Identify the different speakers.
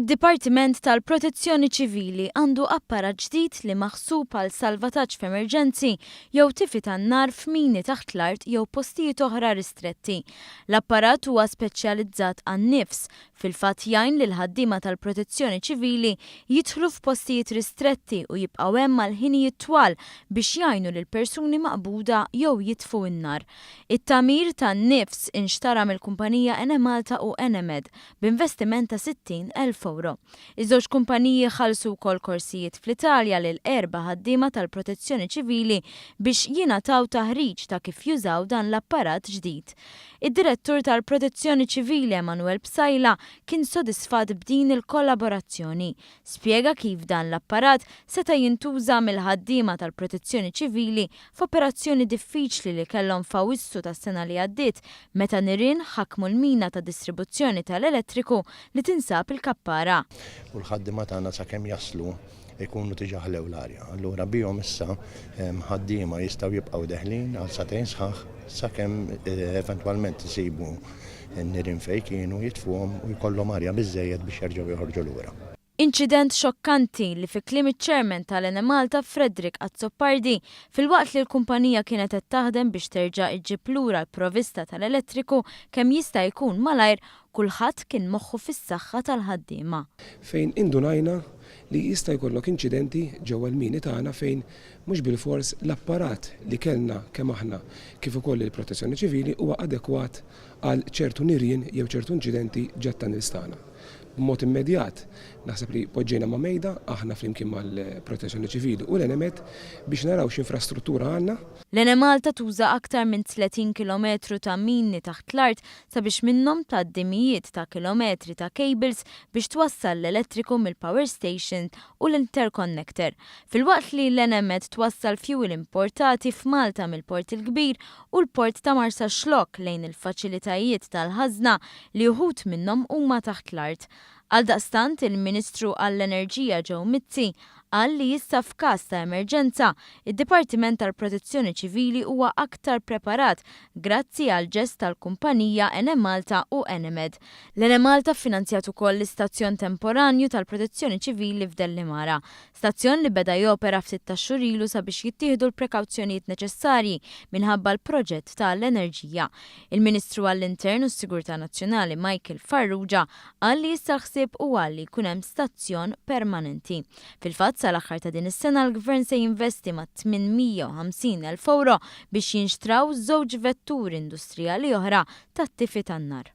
Speaker 1: Id-Dipartiment tal-Protezzjoni Ċivili għandu apparat ġdid li maħsub għal salvataġġ f'emerġenzi jew tifi tan-nar f'mini taħt l-art jew postijiet oħra ristretti. L-apparat huwa speċjalizzat għan-nifs, fil-fatt jgħin lill-ħaddiema tal-Protezzjoni Ċivili jidħlu f'postijiet ristretti u jibqgħu hemm għal ħinijiet twal biex jgħinu lil persuni maqbuda jew jitfu n-nar. It-tagħmir tan-nifs inxtara mill-kumpanija Enemalta u Enemed b'investiment ta' 60,000 ewro. Iż-żewġ kumpaniji ħallsu wkoll korsijiet fl-Italja lil erba' ħaddiema tal-Protezzjoni Ċivili biex jingħataw taħriġ ta' kif jużaw dan l-apparat ġdid. Id-Direttur tal-Protezzjoni Ċivili Emanuel Psaila kien sodisfatt b'din il-kollaborazzjoni. Spjega kif dan l-apparat seta' jintuża mill-ħaddiema tal-Protezzjoni Ċivili f'operazzjoni diffiċli li kellhom f'Awwissu tas-sena li għaddiet meta nirien ħakmu l-mina ta' distribuzzjoni tal-elettriku li tinsab il-Kappara.
Speaker 2: U l-ħaddiema tagħna sakemm jaslu jkunu diġà ħlew l-arja. Allura bihom issa ħaddiema jistgħu jibqgħu deħlin għal sagħtejn sħaħ sakemm eventwalment isibu n-nirien fejn kienu, jitfuhom u jkollhom arja biżżejjed biex jerġgħu joħorġu lura.
Speaker 1: Inċident xokkanti li fi kliem iċ-Chairman tal-Enemalta Frederick Azzopardi, filwaqt li l-kumpanija kienet qed taħdem biex terġa' iġġib lura l-provista tal-elettriku kemm jista' jkun malajr, kulħadd kien moħħu fis-saħħa tal-ħaddiema.
Speaker 3: Fejn indunajna li jista' jkollok inċidenti ġewwa l-mini tagħna fejn mhux bilfors l-apparat li kellna kemm aħna kif ukoll il-Protezzjoni Ċivili huwa adekwat għal ċertu nirien jew ċertu inċidenti ġat-tunnels tagħna. B'mod immedjat, naħseb li poġġejna ma' mejda, aħna flimkien mal-Protezzjoni Ċivili u l-Enemed, biex naraw x'infrastruttura għandna.
Speaker 1: L-Enemalta tuża aktar minn 30 kilometru ta' mini taħt l-art sabiex minnhom tgħaddi mijiet ta' kilometri ta' cables biex twassal l-elettriku mill-power station u l-interconnector, filwaqt li l-Enemed twassal fuel importati f'Malta mill-Port il-Kbir u l-Port ta' Marsaxlokk lejn il-faċilitajiet tal-ħażna li uħud minnhom huma taħt l-art. Għaldaqstant, il-Ministru għall-Enerġija Joe Mizzi qal li issa f'każ ta' emerġenza, id-Dipartiment tal-Protezzjoni Ċivili huwa aktar preparat grazzi għall-ġest tal-kumpanija Enemalta u Enemed. L-Enemalta ffinanzjat ukoll l-istazzjon temporanju tal-Protezzjoni Ċivili f'Dellimara. Stazzjon li beda jopera ftit tax-xhur ilu sabiex jittieħdu l-prekawzjonijiet neċessarji minħabba l-proġett ta' l-enerġija. Il-Ministru għall-Intern u s-Sigurtà Nazzjonali Michael Farrugia qal li issa l-ħsieb huwa li jkun hemm stazzjon permanenti. Fil-fatt sal-aħħar ta' din is-sena l-Gvern se jinvesti mat-850 elf ewro biex jinxtraw żewġ vetturi industrijali oħra tat-tifi tan-nar.